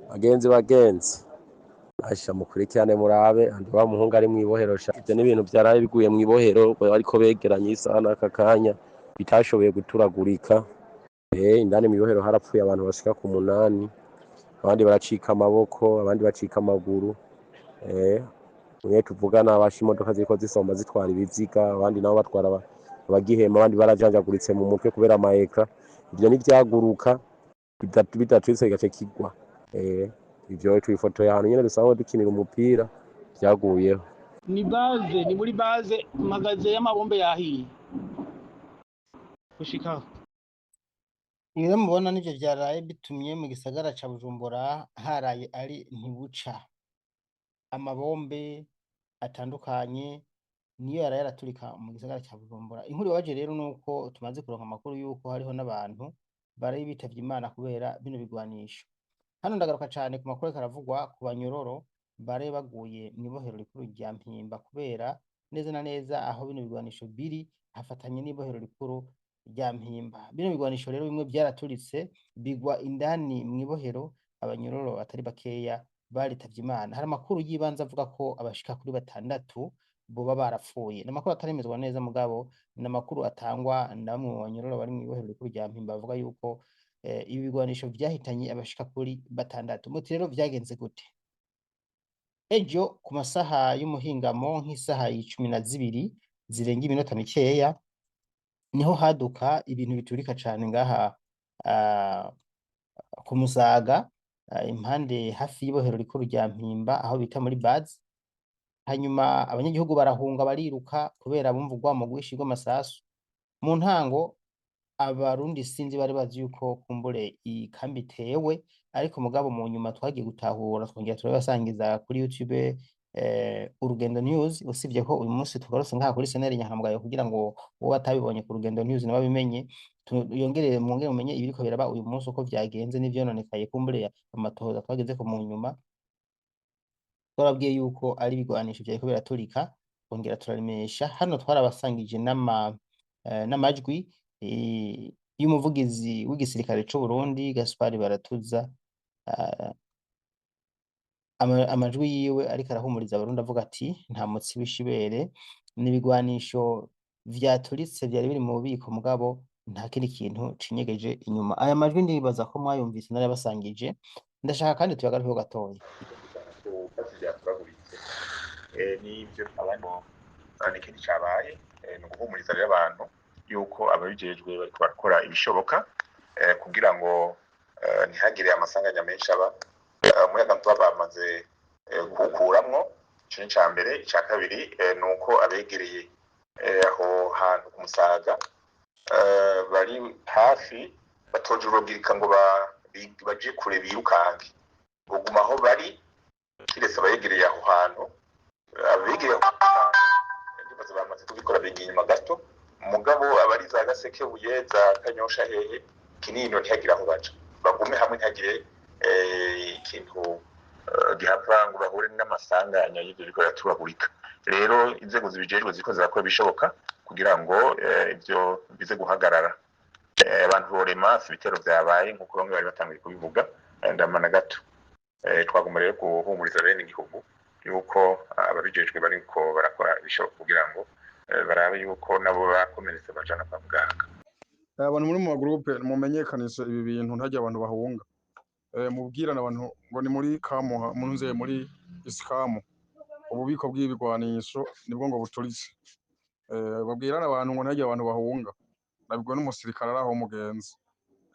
Bagenzi bagenzi, asha mukurikirane murabe andi wa muhungu ari mw'ibohero sha. Ivyo n'ibintu vyaraye biguye mw'ibohero bariko begeranya isaha n'aka kanya bitashoboye guturagurika. Indani mw'ibohero harapfuye abantu bashika ku 8, abandi baracika amaboko, abandi bacika amaguru. Mwe tuvugana basha imodoka ziriko zisomba zitwara ibiziga, abandi nabo batwara abagihema, abandi barajanjaguritse mu mutwe kubera ama éclats. Ivyo ntivyaguruka bidaturitse kigaca kigwa. Ivyo twifotoye ahantu nyene dusanzwe dukinira umupira vyaguyeho. Ni base, ni muri base, magasin y'amabombe yahiye gushikaho. Ibiro mubona nivyo vyaraye bitumye mu gisagara ca Bujumbura haraye ari ntibuca. Amabombe atandukanye niyo yaraye araturika mu gisagara ca Bujumbura. Inkuru ibabaje rero nuko tumaze kuronka amakuru yuko hariho n'abantu baraye bitavye Imana kubera bino bigwanisho. Hano ndagaruka cane ku makuru ariko aravugwa ku banyororo baraye baguye mw'ibohero rikuru rya Mpimba, kubera neza na neza aho bino bigwanisho biri hafatanye n'ibohero rikuru rya Mpimba. Bino bigwanisho rero bimwe vyaraturitse bigwa indani mw'ibohero, abanyororo atari bakeya baritavye Imana. Hari amakuru y'ibanze avuga ko abashika kuri 6 boba barapfuye. Ni amakuru ataremezwa neza, mugabo ni amakuru atangwa na bamwe mu banyororo bari mw'ibohero rikuru rya Mpimba, bavuga yuko ibi bigwanisho vyahitanye abashika kuri 6. Muti rero vyagenze gute? Ejo ku masaha y'umuhingamo, nk'isaha 12 zirenga iminota mikeya, niho haduka ibintu biturika cane ngaha ku Musaga, impande hafi y'ibohero rikuru rya Mpimba, aho bita muri base. Hanyuma abanyagihugu barahunga, bariruka kubera bumva urwamo rwinshi rw'amasasu. Mu ntango Abarundi sinzi bari bazi yuko kumbure ikambi itewe, ariko mugabo mu nyuma twagiye gutahura, twongera turabibasangiza kuri YouTube Urugendo News, usibye ko uyu munsi tugarutse ngaha kuri Seneri Nyankamugayo kugira ngo uwo batabibonye ku Rugendo News nawe abimenye, yongere mwongere mumenye ibiriko biraba uyu munsi, uko vyagenze n'ivyononekaye. Kumbure amatohoza twagezeko mu nyuma, twarabwiye yuko ari ibigwanisho vyariko biraturika, twongera turaremesha. Hano twarabasangije n'amajwi y'umuvugizi w'igisirikare c'u Burundi, Gaspard Baratuza, amajwi yiwe ariko arahumuriza Abarundi avuga ati: "Nta mutsi w'ishibere, n'ibigwanisho vyaturitse vyari biri mu bubiko, mugabo nta kindi kintu cinyegeje inyuma." Aya majwi ndibaza ko mwayumvise, narayabasangije. Ndashaka kandi tuyagarukeho gatoya. Vyaturaguritse n'ivyo abantu n'ikindi cabaye ni uguhumuriza rero abantu yuko ababijejwe bariko barakora ibishoboka kugira ngo ntihagire amasanganya menshi aba. Umuyagankuba bamaze kuwukuramwo, ico ni ica mbere. Ica kabiri ni uko abegereye aho hantu ku Musaga bari hafi batojurugirika ngo baje kure birukange, boguma aho bari, kiretse abegereye aho hantu. Abegereye aho hantu ndibaza bamaze kubikora, bigiye inyuma gato, mugabo abari za Gasekebuye, za Kanyosha, hehe, Kinindo, ntihagire aho baja, bagume hamwe, ntihagire ikintu gihava ngo bahure n'amasanganya y'ivyo biriko biraturagurika. Rero inzego zibijejwe ziriko zirakora ibishoboka kugira ngo ivyo bize guhagarara. Abantu borema, si ibitero vyabaye nkuko bamwe bari batanguye kubivuga, ndamana gato. Twagomba rero guhumuriza bene igihugu yuko ababijejwe bariko barakora ibishoboka kugira ngo barabe yuko nabo bakomeretse bajana kwa muganga. Abantu muri mu magroupe, mumenyekanishe ibi bintu, ntajya abantu bahunga. Mubwirane abantu ngo ni muri Kamuha, munze muri Isikamu, ububiko bw'ibigwanisho nibwo ngo buturitse. Babwirane abantu ngo ntajya abantu bahunga. Nabibwiwe n'umusirikare ari aho mugenzi.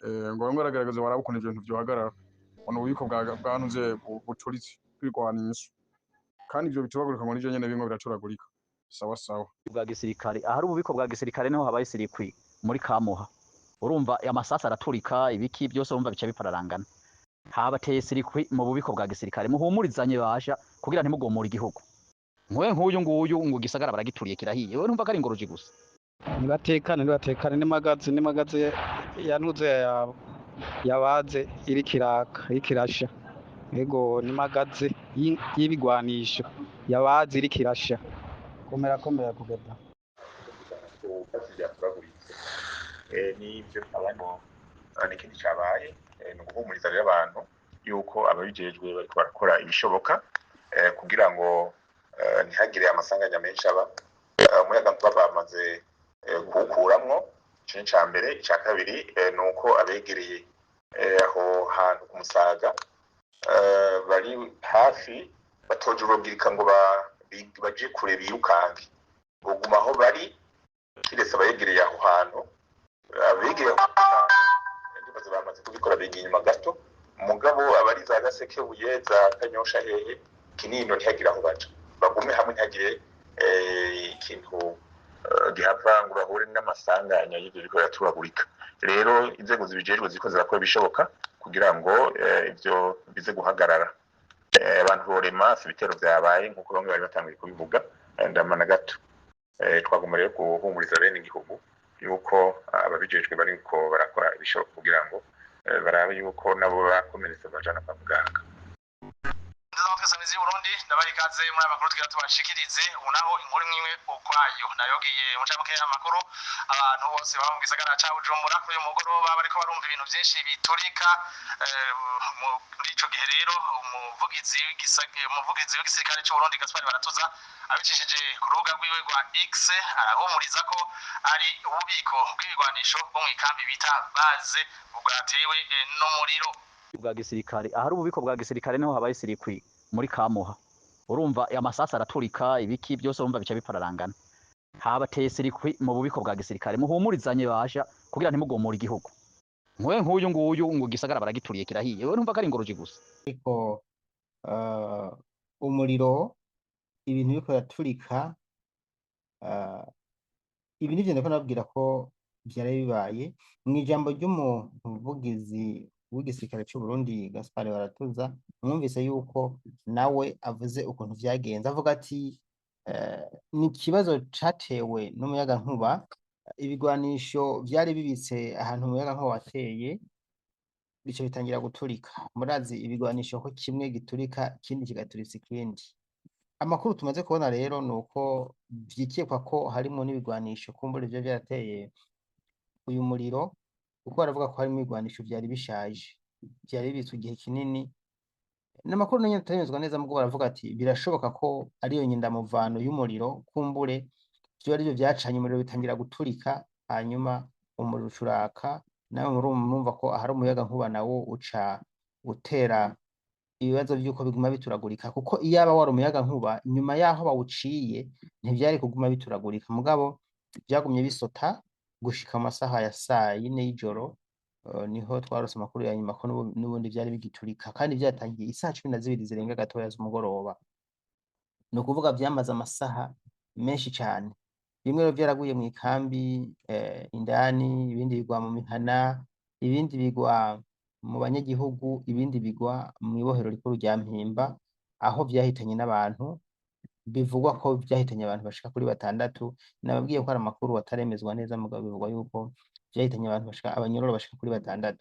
Ngo bamwe baragerageza barabe ukuntu ibintu vyohagarara, ngo ni ububiko bwa ntuze buturitse bw'ibigwanisho, kandi ivyo bituragurika ngo nivyo nyene bimwe biraturagurika. Sawa sawa. Bwa gisirikare, ahari ububiko bwa gisirikare niho habaye circuit muri Kamuha. Urumva amasasu araturika, ibiki byose, urumva bica bipararangana. Habateye circuit mu bubiko bwa gisirikare. Muhumurizanye basha kugira ntimugomore igihugu. Nkwe nk'uyu nguyu ngo gisagara baragituriye kirahiye, wewe ntumva ko ari ingoroji gusa. Nibatekane, nibatekane. Ni magasin yantuze yabaze iriko iraka, iriko irasha. Ego, ni magasin y'ibigwanisho yabaze, iriko irasha. Komera komera kugeza Vyaturaguritse n'ivyo abantu n'ikindi cabaye ni uguhumuriza rero abantu. Yuko ababijejwe bariko barakora ibishoboka kugira ngo ntihagire amasanganya menshi aba. Umuyagankuba bamaze kuwukuramwo, ico ni ica mbere. Ica kabiri ni uko abegereye aho hantu ku Musaga bari hafi batojurugirika ngo baje kure birukange, boguma aho bari, kiretse abegereye aho hantu. Abegereye aho hantu ndibaza bamaze kubikora, bigiye inyuma gato. Mugabo abari za Gasekebuye, za Kanyosha, hehe, Kinindo, ntihagire aho baja, bagume hamwe, ntihagire ikintu gihava ngo bahure n'amasanganya y'ivyo biriko biraturagurika. Rero inzego zibijejwe ziriko zirakora ibishoboka kugira ngo ivyo bize guhagarara. Abantu borema, si ibitero vyabaye nkuko bamwe bari batanguye kubivuga, ndamana gato. Twagomba rero guhumuriza bene igihugu yuko ababijejwe bariko barakora ibishoboka kugira ngo barabe yuko nabo bakomeretse bajana kwa muganga. Twese y'Uburundi, ndabaha ikaze muri aya makuru tugira tubashikirize. Ubu naho inkuru imwe ukwayo nayogiye mu ncamake y'amakuru. Abantu bose baba mu gisagara ca Bujumbura kuri uyu mugoroba bariko barumva ibintu vyinshi biturika. Muri ico gihe rero umuvugizi w'igisirikare c'Uburundi, Gaspard Baratuza, abicishije ku rubuga rwiwe rwa X, arahumuriza ko ari ububiko bw'ibigwanisho bwo mw'ikambi bita Base bwatewe n'umuriro. Bwa gisirikare, ahari ububiko bwa gisirikare niho habaye circuit muri Kamuha. Urumva amasasu araturika, ibiki byose, urumva bica bipararangana. Habateye circuit mu bubiko bwa gisirikare. Muhumurizanye basha kugira ntimugomore igihugu. Nkwe nk'uyu nguyu ngo gisagara baragituriye kirahiye, wewe ntumva ko ari ingoroji gusa. Ariko umuriro, ibintu biriko biraturika, ibi nivyo ndiko nababwira ko vyari bibaye. Mw'ijambo ry'umuvugizi w'igisirikare c'u Burundi, Gaspard Baratuza, mwumvise yuko nawe avuze ukuntu vyagenze, avuga ati ni ikibazo catewe n'umuyagankuba, ibigwanisho vyari bibitse ahantu umuyagankuba wateye bica bitangira guturika. Murazi ibigwanisho ko kimwe giturika ikindi kigaturitsa ikindi. Amakuru tumaze kubona rero ni uko vyikekwa ko harimwo n'ibigwanisho kumbura ivyo vyarateye uyu muriro, kuko baravuga ko harimwo ibigwanisho vyari bishaje, vyari bibitswe igihe kinini. N'amakuru nayo ataremezwa neza, mugabo baravuga ati birashoboka ko ariyo nyendamuvano y'umuriro, kumbure vyoba arivyo vyacanye umuriro bitangira guturika, hanyuma umuriro ucuraka. Nawe murumva ko ahari umuyagankuba nawo uca utera ibibazo vy'uko biguma bituragurika, kuko iyaba wari umuyagankuba nyuma yaho bawuciye ntivyari kuguma bituragurika, mugabo vyagumye bisota gushika mu masaha ya 4:00 y'ijoro. Niho twarose amakuru ya nyuma ko n'ubundi vyari bigiturika, kandi vyatangiye isaha 12 zirenga gatoya z'umugoroba. Ni ukuvuga vyamaze amasaha menshi cane. Bimwe rero vyaraguye mw'ikambi indani, ibindi bigwa mu mihana, ibindi bigwa mu banyagihugu, ibindi bigwa mw'ibohero rikuru rya Mpimba, aho vyahitanye n'abantu, bivugwa ko vyahitanye abantu bashika kuri 6. Nababwiye ko ari amakuru ataremezwa neza, mugabo bivugwa yuko vyahitanye abantu bashika, abanyororo bashika kuri 6.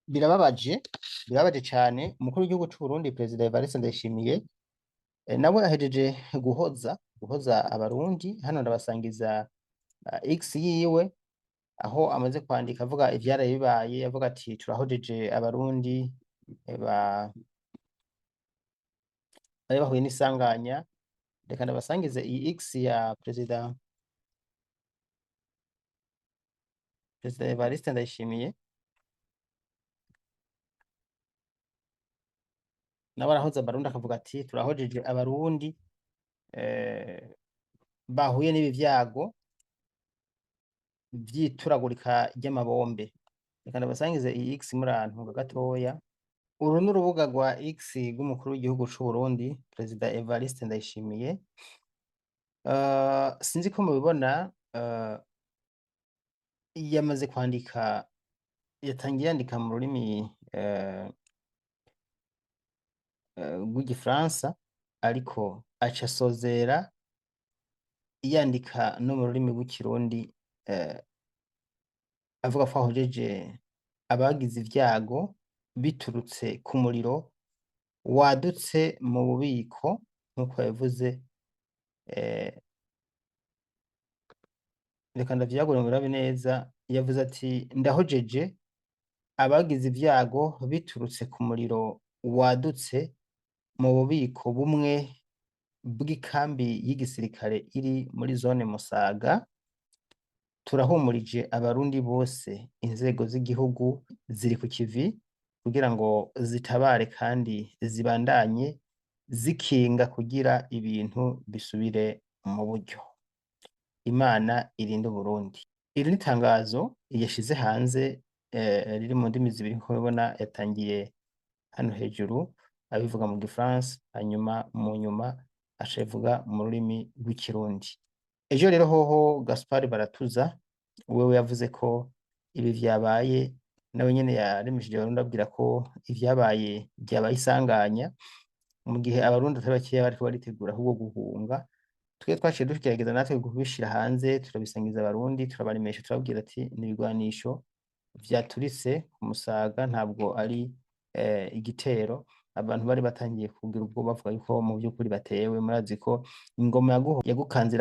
Birababaje, birababaje cane. Umukuru w'igihugu c'u Burundi, Perezida Evariste Ndayishimiye, nawe ahejeje guhoza abarundi. Hano ndabasangiza X yiwe, aho amaze kwandika avuga ivyaraye bibaye, avuga ati turahojeje abarundi bari bahuye n'isanganya. Reka ndabasangize iyi X ya Perezida Evariste Ndayishimiye. Nawe arahoza abarundi, akavuga ati turahojeje abarundi bahuye n'ibi vyago vy'ituragurika ry'amabombe. Reka ndabasangize iyi X murantunga gatoya. Uru ni urubuga rwa X rw'umukuru w'igihugu c'u Burundi, Perezida Evariste Ndayishimiye. Sinzi ko mubibona, yamaze kwandika, yatangiye yandika mu rurimi rw'igifaransa, ariko aca asozera yandika no mu rurimi rw'ikirundi, avuga ko ahojeje abagize ivyago biturutse ku muriro wadutse mu bubiko, nk'uko yabivuze. Reka ndavyagure murabe neza. Yavuze ati ndahojeje Abagize ivyago biturutse ku muriro wadutse mu bubiko bumwe bw'ikambi y'igisirikare iri muri zone Musaga, turahumurije abarundi bose, inzego z'igihugu ziri ku kivi kugira ngo zitabare kandi zibandanye zikinga kugira ibintu bisubire mu buryo. Imana irinde Uburundi. Iri ni itangazo yashize hanze riri mu ndimi zibiri, nkuko mubibona yatangiye hano hejuru abivuga mu gifaransa, hanyuma mu nyuma aca abivuga mu rurimi rw'ikirundi. Ejo rero hoho Gaspard Baratuza wewe yavuze ko ibi vyabaye, nawe nyene yaremesheje abarundi ababwira ko ivyabaye vyabaye isanganya, mu gihe abarundi atari bakeya bariko baritegura ahubwo guhunga. Twe twaciye tugerageza natwe kubishira hanze, turabisangiza abarundi, turabaremesha, turababwira ati ni ibigwanisho vyaturitse ku Musaga, ntabwo ari igitero. Abantu bari batangiye kugira ubwoba bavuga yuko mu vy'ukuri batewe. Murazi ko ingoma yagukanze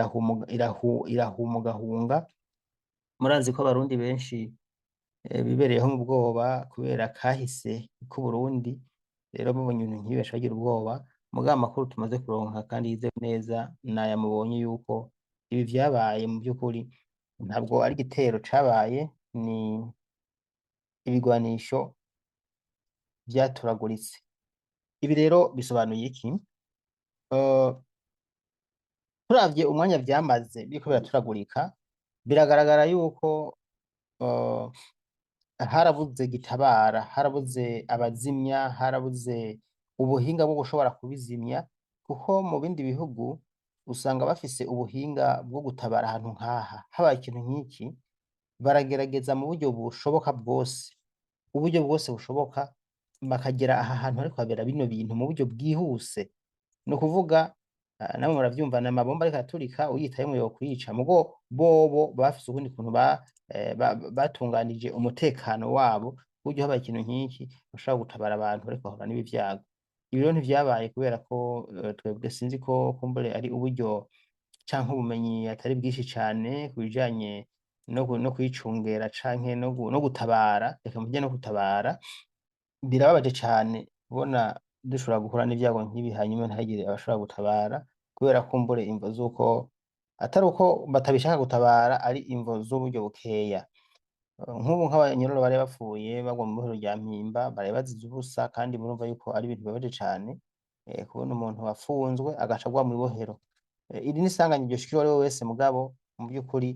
irahumugahunga. Murazi ko abarundi benshi bibereyeho mu bwoba kubera kahise k'Uburundi. Rero babonye ibintu nk'ibi baca bagira ubwoba. Mugabo amakuru tumaze kuronka kandi yizewe neza naya mubonye yuko ibi vyabaye mu vy'ukuri ntabwo ari igitero cabaye, ni ibigwanisho vyaturaguritse. Ibi rero bisobanuye iki? Turavye umwanya vyamaze biriko biraturagurika, biragaragara yuko harabuze gitabara, harabuze abazimya, harabuze ubuhinga bwo gushobora kubizimya, kuko mu bindi bihugu usanga bafise ubuhinga bwo gutabara ahantu nk'aha. Habaye ikintu nk'iki, baragerageza mu buryo bushoboka bwose, uburyo bwose bushoboka, bakagera aha hantu hariko habera bino bintu mu buryo bwihuse. Ni ukuvuga namwe muravyumva, ni amabomba ariko araturika, uyitayemwo yokwica. Mugo bobo bafise ukundi kuntu batunganije umutekano wabo, kuburyo habaye ikintu nk'iki bashobora gutabara abantu bariko bahura n'ibi vyago. Ibi rero ntivyabaye kubera ko twebwe sinzi ko kumbure ari uburyo canke ubumenyi atari bwinshi cane ku bijanye no kwicungera canke no gutabara, reka mvuge no gutabara. Birababaje cane kubona dushobora guhura n'ivyago nk'ibi hanyuma ntihagire abashobora gutabara, kubera kumbure imvo z'uko atari uko batabishaka gutabara, ari imvo z'uburyo bukeya. Nk'ubu nk'abanyororo bari bapfuye bagwa mu ibohero rya Mpimba bari bazize ubusa, kandi murumva yuko ari ibintu bibabaje cane kubona umuntu wafunzwe agaca agwa mw'ibohero. Iri ni isanganya ryoshikira uwariwe wese, mugabo mu vy'ukuri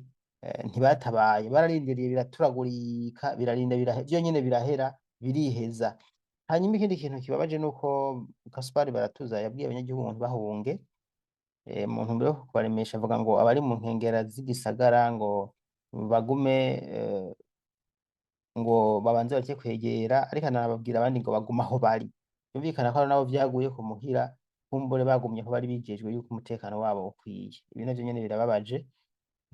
ntibatabaye, bararindiriye biraturagurika, birarinda vyonyene birahera, biriheza. Hanyuma ikindi kintu kibabaje nuko Gaspard Baratuza yabwiye abanyagihugu ngo ntibahunge, mu ntumbero yo kubaremesha, avuga ngo abari mu nkengera z'igisagara ngo bagume, ngo babanze bareke kwegera, ariko anababwira abandi ngo bagume aho bari. Byumvikana ko hari nabo vyaguye ku muhira, kumbure bagumye aho bari bijejwe yuko umutekano wabo ukwiye. Ibi navyo nyene birababaje,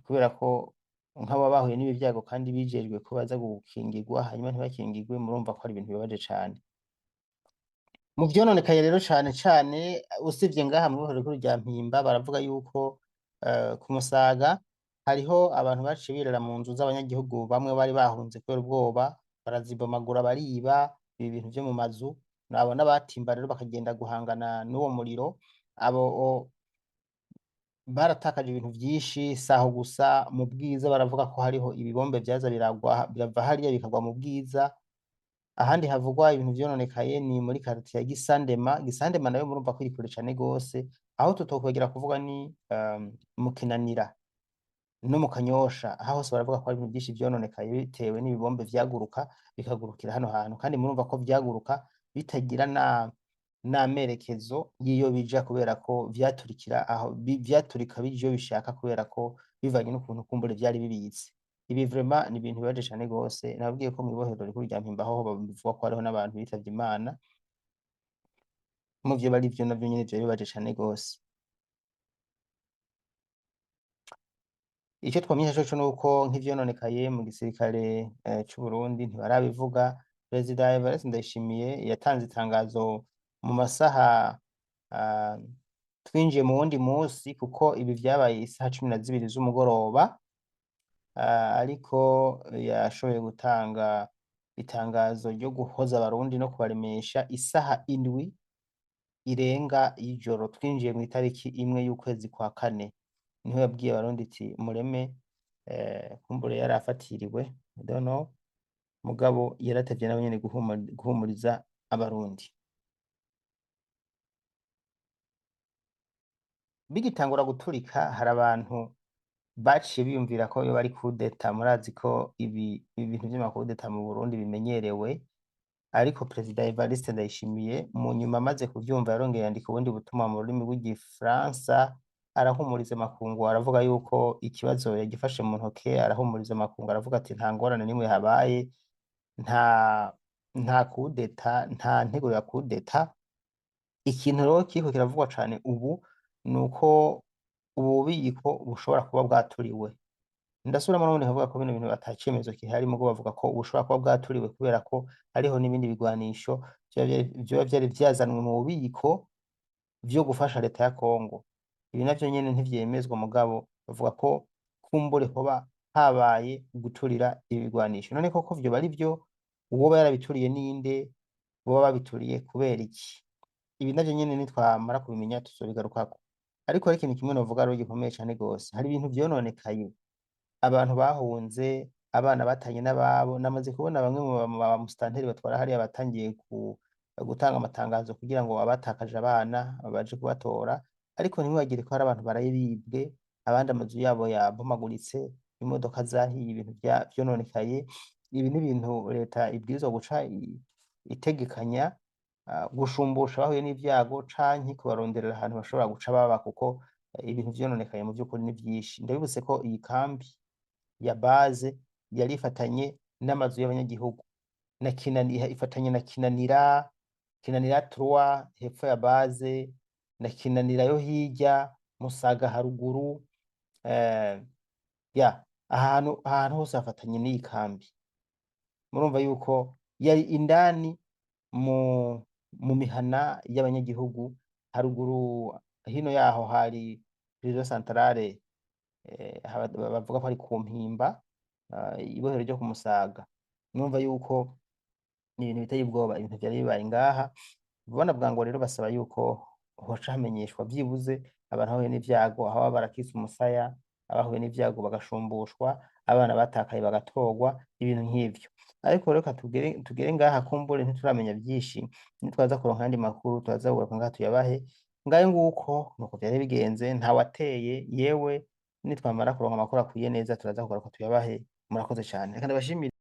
kubera ko nk'abo bahuye n'ibi vyago kandi bijejwe ko baza gukingirwa, hanyuma ntibakingirwe, murumva ko ari ibintu bibabaje cane. Mu vyononekaye rero cane cane, usivye ngaha mu ibohero rikuru rya Mpimba, baravuga yuko ku Musaga hariho abantu baciye birara mu nzu z'abanyagihugu, bamwe bari bahunze kubera ubwoba, barazibomagura, bariba ibi bintu vyo mu mazu. Nabo n'abatimba rero bakagenda guhangana n'uwo muriro, abo baratakaje ibintu vyinshi. Saho gusa, mu Bwiza baravuga ko hariho ibibombe vyaza biragwa, birava hariya bikagwa mu Bwiza. Ahandi havugwa ibintu vyononekaye ni muri quartier ya Gisandema. Gisandema nayo murumva ko iri kure cane gose. Aho tutokwegera kuvuga ni mu Kinanira no mu Kanyosha, aho hose baravuga ko hari ibintu vyinshi vyononekaye bitewe n'ibibombe vyaguruka bikagurukira hano hantu, kandi murumva ko vyaguruka bitagira n'amerekezo y'iyo bija, kubera ko vyaturikira aho vyaturika bija iyo bishaka, kubera ko bivanye n'ukuntu kumbure vyari bibitse. Ibi vraiment ni ibintu bibabaje cane gose. Nababwiye ko mw'ibohero rikuru rya Mpimba hoho bavuga ko hariho n'abantu bitavye Imana, muvyo bari vyo navyo nyene vyari bibabaje cane gose. Ico twamenyesha coco nuko nk'ivyononekaye mu gisirikare c'u Burundi ntibarabivuga. Perezida Evariste Ndayishimiye yatanze itangazo mu masaha twinjiye mu wundi musi, kuko ibi vyabaye isaha 12 z'umugoroba, ariko yashoboye gutanga itangazo ryo guhoza abarundi no kubaremesha isaha 7 irenga y'ijoro, twinjiye mu itariki 1 y'ukwezi kwa kane, niho yabwiye abarundi iti mureme. Kumbure yari afatiriwe, I don't know, mugabo yaratevye nawe nyene guhumuriza abarundi. Bigitangura guturika, hari abantu baciye biyumvira ko iyo bari kudeta. Murazi ko ibi bintu vy'amakudeta mu Burundi bimenyerewe, ariko Perezida Evariste Ndayishimiye mu nyuma amaze kuvyumva yarongeye yandika ubundi butumwa mu rurimi rw'igifaransa, arahumuriza amakungu, aravuga yuko ikibazo yagifashe mu ntoke, arahumuriza amakungu, aravuga ati nta ngorane n'imwe habaye, nta kudeta, nta nteguro ya kudeta. Ikintu rero kiriko kiravugwa cane ubu nuko ububiko bushobora kuba bwaturiwe. Ndasubiramo n'ubundi nkavuga ko bino bintu ata cemezo gihari, mugo bavuga ko bushobora kuba bwaturiwe kubera ko hariho n'ibindi bigwanisho vyoba vyari vyazanwe mu bubiko vyo gufasha leta ya Kongo. Ibi navyo nyene ntivyemezwa, mugabo bavuga ko kumbure hoba habaye guturira ibigwanisho. None koko vyoba ari vyo? Uwoba yarabituriye ninde? Boba babituriye kubera iki? Ibi navyo nyene nitwamara kubimenya tuzobigarukako. Ariko hari ikintu kimwe novuga rero gikomeye cane gose, hari ibintu vyononekaye, abantu bahunze, abana batanye n'ababo. Namaze kubona bamwe mu ba musitanteri batwara hariya batangiye gutanga amatangazo kugira ngo abatakaje abana baje kubatora, ariko ntimwibagire ko hari abantu baraye bibwe, abandi amazu yabo yabomaguritse, imodoka zahiye, ibintu vyononekaye. Ibi ni ibintu leta ibwirizwa guca itegekanya gushumbusha abahuye n'ivyago canke kubaronderera ahantu bashobora guca baba, kuko ibintu vyononekaye mu vy'ukuri ni vyinshi. Ndabibutse ko iyi kambi ya base yari ifatanye n'amazu y'abanyagihugu na Kinanira, ifatanye na Kinanira, Kinanira 3 hepfo ya base, na Kinanira yo hirya, Musaga haruguru, ya ahantu hose hafatanye n'iyi kambi. Murumva yuko yari indani mu mihana y'abanyagihugu. Haruguru hino yaho hari prison centrale, bavuga ko ari ku Mpimba, ibohero ryo ku Musaga. Murumva yuko ni ibintu biteye ubwoba, ibintu vyari bibaye ngaha. Vuba na bwangu rero basaba yuko hoca hamenyeshwa vyibuze abantu bahuye n'ivyago, aho baba barakitse umusaya, abahuye n'ivyago bagashumbushwa, abana batakaye bagatorwa, ibintu nk'ivyo. Ariko reka tugere ngaha, kumbure ntituramenya vyinshi, nitwaza kuronka ayandi makuru turaza kugaruka ngaha tuyabahe. Ngayo nguko nuko vyari bigenze, ntawateye yewe. Nitwamara kuronka amakuru akwiye neza turaza kugaruka tuyabahe. Murakoze cane, reka ndabashimire.